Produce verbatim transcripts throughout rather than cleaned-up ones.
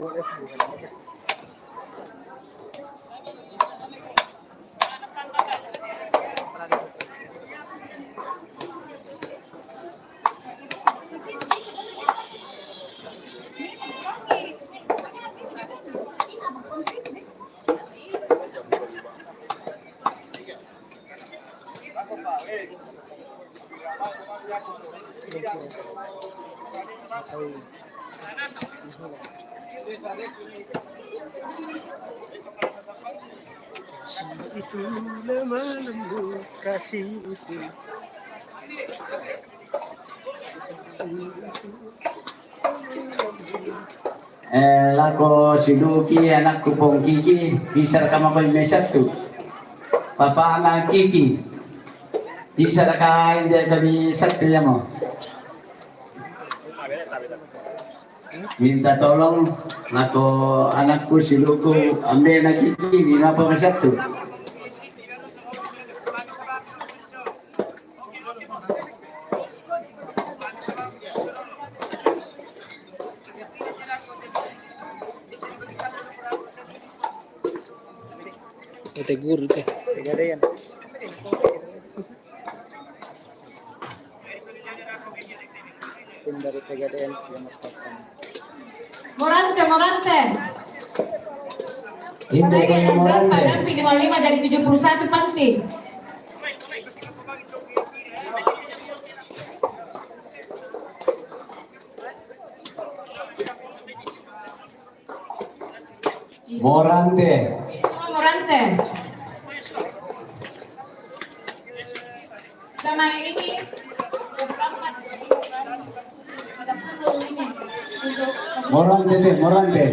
Kasih itu lama lembut, kasih itu. Eh, lako si Duki, anakku Pongkiki, bisa raka mako ime satu. Papa anak Kiki, bisa raka inde kami satu ya mo. Minta tolong lako anakku si Duku, ambil anak Kiki, di apa satu. Ete guru te. Pegadaian. Tim dari Pegadaian selamat datang. Morante, Morante. Ini Padahal dari enam belas Morante. Pak Dampi lima puluh lima jadi tujuh puluh satu panci. Morante. Morante. Sama ini. Morante te, Morante.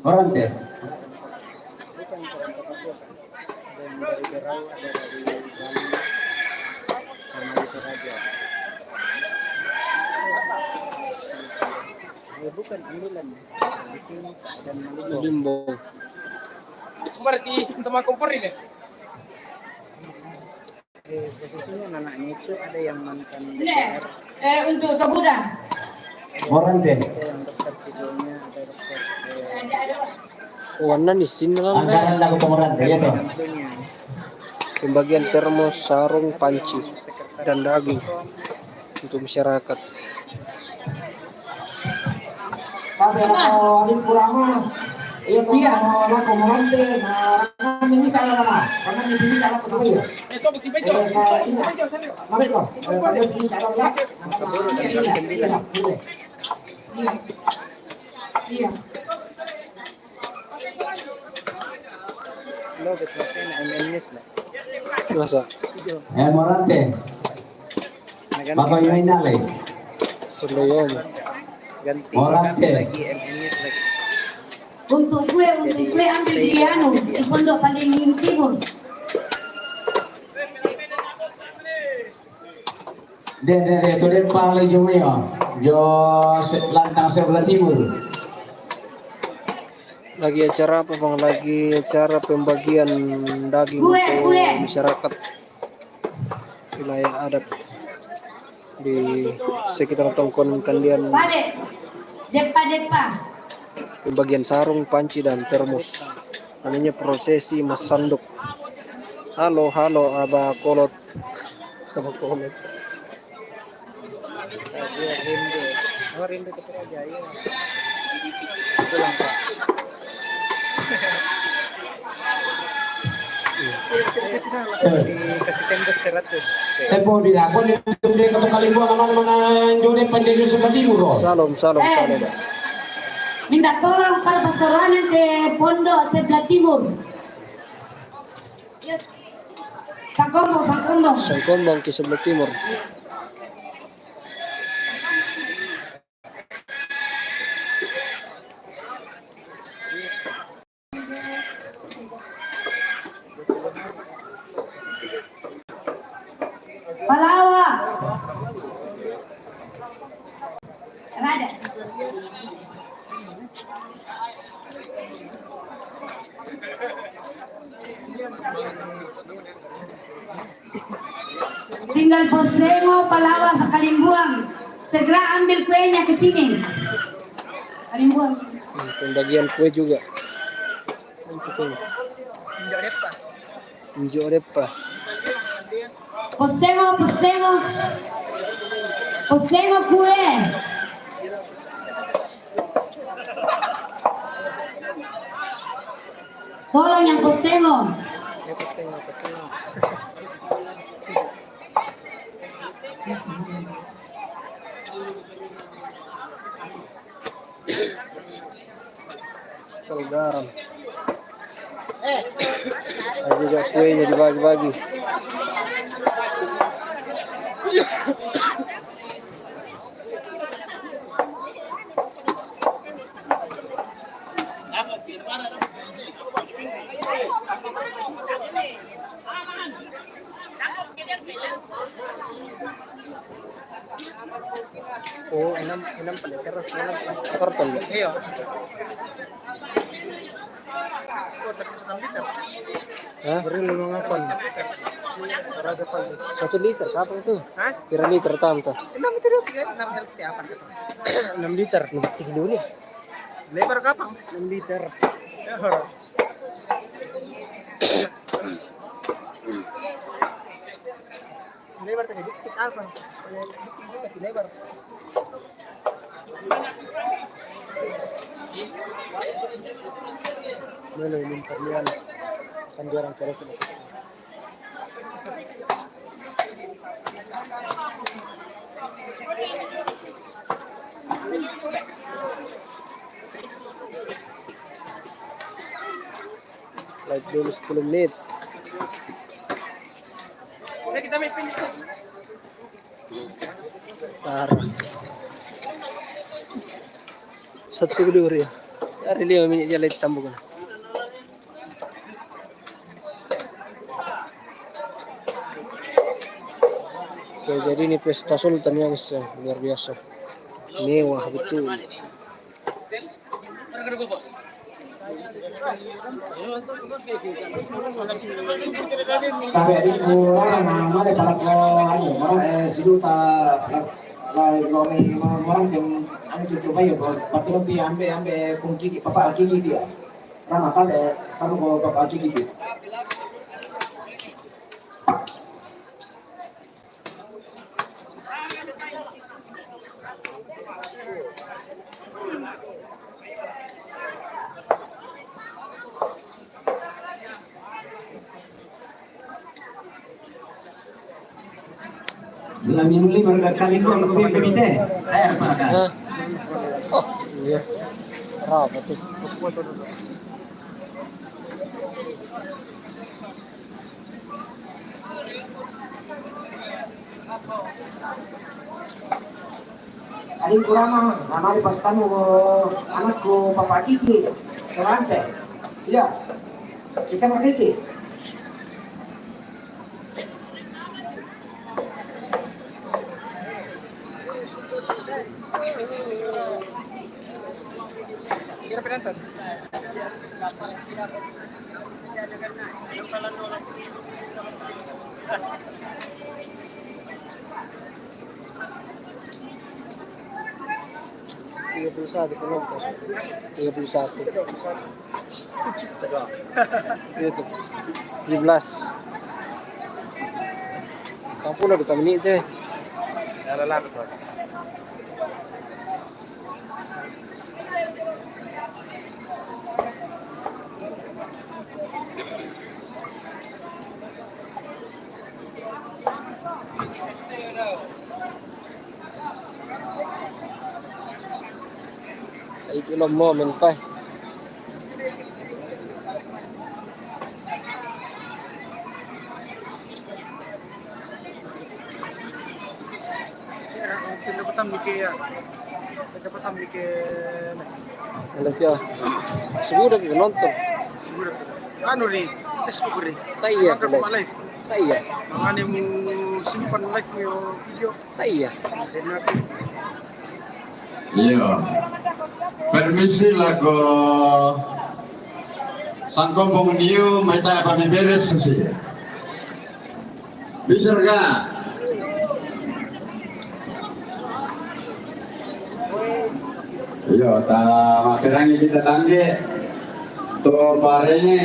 Morante. Eh, bukan, ambulan. Di sini dan Malimbong. Berarti teman kompor ini. Eh, posisinya anaknya itu ada yang mantan D P R. Eh, untuk Toguda. Morante. Ada yang dokter civilnya, ada dokter, eh, Warna di sini lah. Anggaran lagu pemurante ya toh. Pembagian termos, sarung, panci, dan daging untuk masyarakat. Tapi kalau di Kurama, iya, kalau lako Morante, nah, rangan ini salah lah, rangan ini salah, kenapa ya? Eh, saya ini, mana itu? Eh, tapi ini salah lah, nah, ini ya, iya, iya. Iya. Masa? Eh, Morante. Baka yun ay nalay. Suluwam. Morante. Untuk kue, untuk kue ambil di anu, di pondok paling timur. De, de, de, itu de paling jumio. Jo se-, lantang sebelah timur. Lagi acara apa, Bang? Lagi acara pembagian daging untuk masyarakat wilayah adat di sekitar Tongkonan Kandian. Pembagian sarung, panci, dan termos. Namanya prosesi masanduk. Halo, halo, Aba Kolot. Sama komen. Rindu. Oh, rindu ke Suraja, iya. Pulang, Pak. Dikasih tembus seratus. Tempo di dapur di, di kota Kalibua, mana, mana, Jone Panjaitan sebelah timur, loh. Salam, salam, salam. Minta tolong para pasarangan ke pondok sebelah timur. Sangkombong, Sangkombong. Sangkombong ke sebelah timur. Palawa. Rada. Tinggal Posengo, Palawas, Kalimbuang. Segera ambil kuenya ke sini. Kalimbuang. Hmm, pembagian kue juga. Untuk ini. Njo Repa. Posengo, Posengo. Posengo kue. Tolong yang Posengo. Ya, Posengo, Posengo. Kalau garam. Ada juga kuenya dibagi-bagi. Oh, enam, enam per liter, enam per karton, ya? Iya. Oh, terus enam liter. Hah? Beri lima ngapan. Satu liter, kapan itu? Hah? Kira liter tam tuh. Enam liter itu kan, enam liter apa gitu? Enam liter. Enam liter dulu nih. Lebar kapan? Enam liter. Ya, orang. Lebar tadi dikit apa? Dikit, dikit, lebar. Melo ini perlian kan dia orang cerita. Live dulu sepuluh menit. Udah kita main pin. Parah. Satu kedua ya. Hari lima menit dia live tambah kan. Oke, jadi ini pesta Sultan ya guys ya, luar biasa. Mewah betul. Tapi adikku, orang na male para ko, anu, orang, eh, siduta, la, la, lo me, orang tem, anu, tutup ayo, patro pi ambe, ambe, kung kiki, papa kiki dia. Rama tabe, sama ko papa kiki dia. Bulan ini lima kali dua, lebih, lebih teh. Air pakai. Hah? Oh, iya. Berapa tuh? Adikku Rama, na mari pastamu anakku papa kiki, Sorante. Iya, bisa ngerti ki? Kira penonton. Tiga puluh satu penonton. Tiga puluh satu. Itu. Tujuh belas. Sampun ada kami ni teh. Dah lah, lah. Itu lo momen, Pai. Pendapatan mikir, ya. Pendapatan mikir. Ada siya. Siguro ko nonton. Siguro. Anu ni, Facebook ni. Ta iya, nonton ko live. Ta iya. Mga ni mo simpan live mo video. Ta iya. Iya. Permisi lah ko. Sangkompong niu mai ta pami beres susi. Bisa ka? Iyo, ta maperangi kita tangge. To parenge.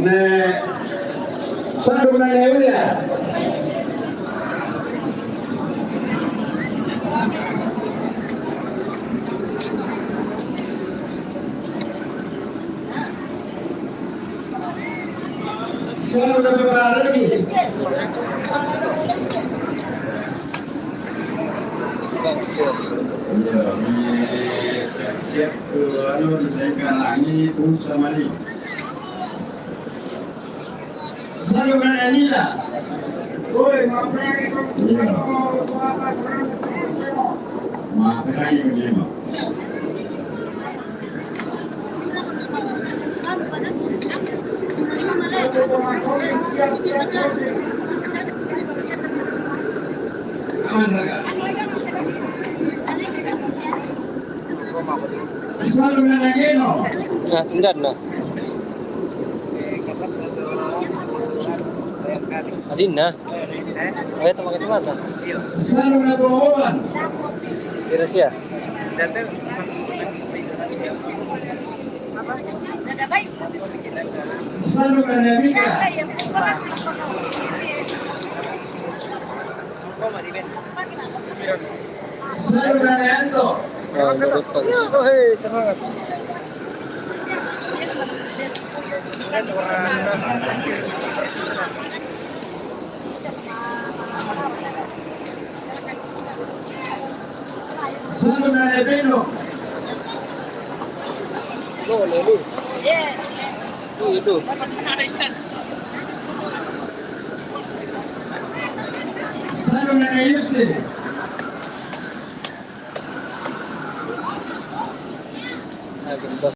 Ne. Sadu na ne uya. Sadu na ne uya. Iya, ini siap ke anu, saya karangi pun sama ni. Sadu na ne nila. Iya. Maperangi ko jema. Aman, raga. Sadu na ne ngeno. Na, tindan na. Adin na. Ay, ito, makita mata. Sadu na boboan. Kira siya. Sadu na ne mika. Sadu na ne anto. Ah, lurut pa. Iyo, hey, semangat. Sadu na ne beno. Lo, lo, lo. Lo, lo. Sadu na ne yuste. Ah, ganda.